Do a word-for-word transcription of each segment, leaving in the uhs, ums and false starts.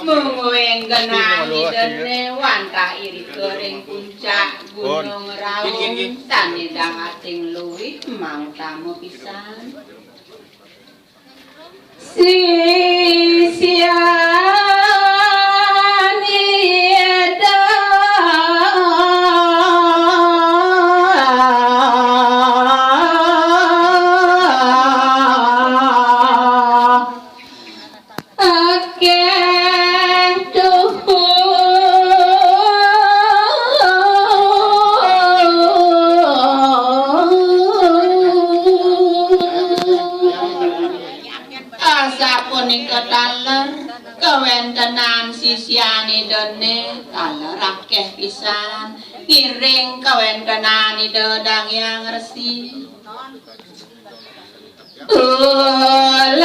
Mungguing genah Ida né wantah irika ring puncak Gunung Raung, sané dahating luih mautama pisan. Sisian Ida akéh tuhu. Asapunika taler kawéntenan sisian Idané, taler akéh pisan ngiring kawéntenan Ida Dang Hyang Resi. Ulang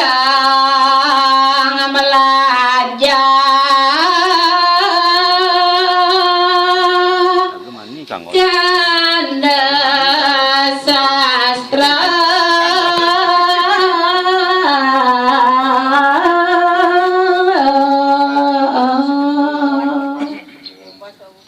mlajah canda sastra.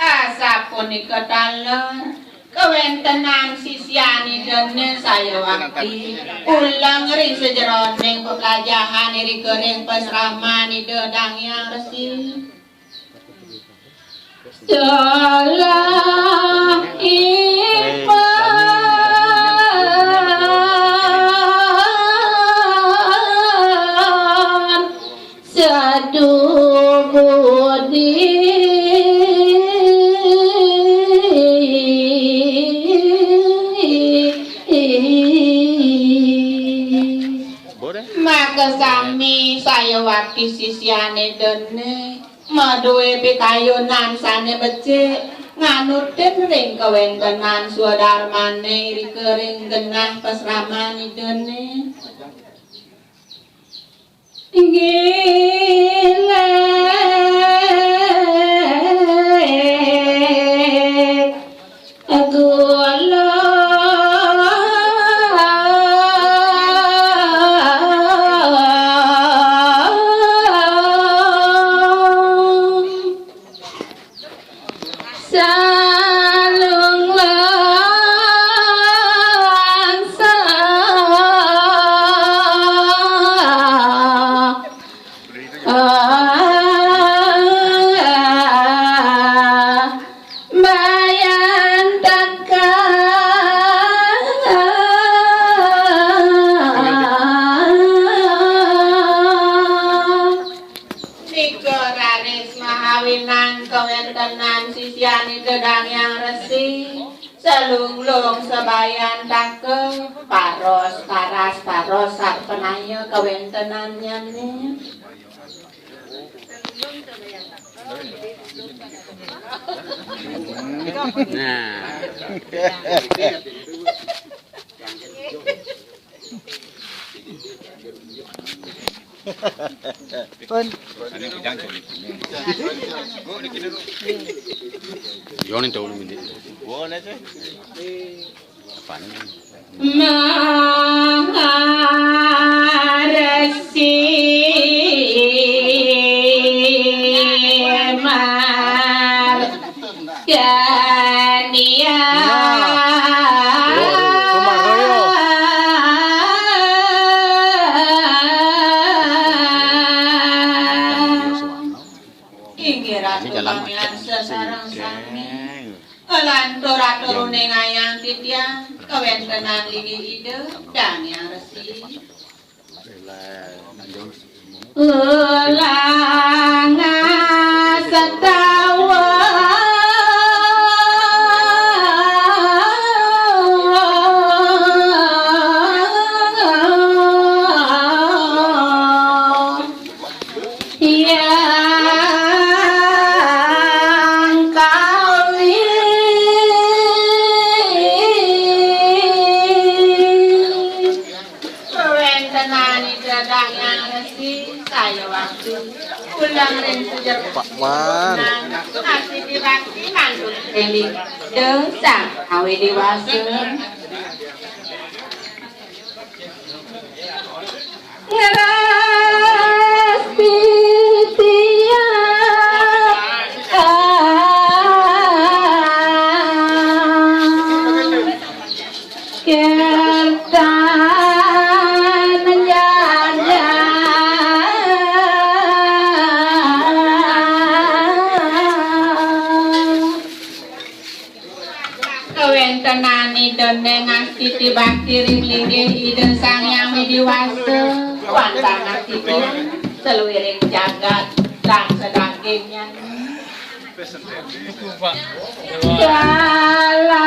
Asapunika taler kawéntenan sisian Idané sayawakti uleng ring sajeroning peplajahan irika ring pasraman Ida Dang Hyang Resi. Salah iman sadu budi. Makasami sayawakti sisian Idané madué pikayunan sané becik nganutin ring kawéntenan swadarmané irika ring genah pasraman Idané. Gilék gula. Salung langsa. Ah, Mayan Taka. Nika raris mahawinan kawéntenan sisian Ida Dang Hyang Resi, salunglung sabayantaka, paros paras paros sarpanaya kawéntenannyané. Nah. Pun. Yonin tahu lu mindi. Apaan? Maharesi Mar Dania. Inggih Ratu Kamiarsa sareng sami. Lantur atur uning ayang titiang kawéntenan linggih Ida Dang Hyang Resi. Ulang astawa. Yang kawin. Kawéntenan Ida Dang Hyang Resi, saya waktu pulang ring sejer. Pak Wan. Nang, nasi dibakti mantuk eling. Deng sang awé dewasa. Ngeras titiang kertan jajah. Kawéntenan Ida Déng Astiti bakti ring linggih Ida Sang Hyang Widhi Wasa, wantah Astiti saluiring jagat lan sadagingnya. Dalam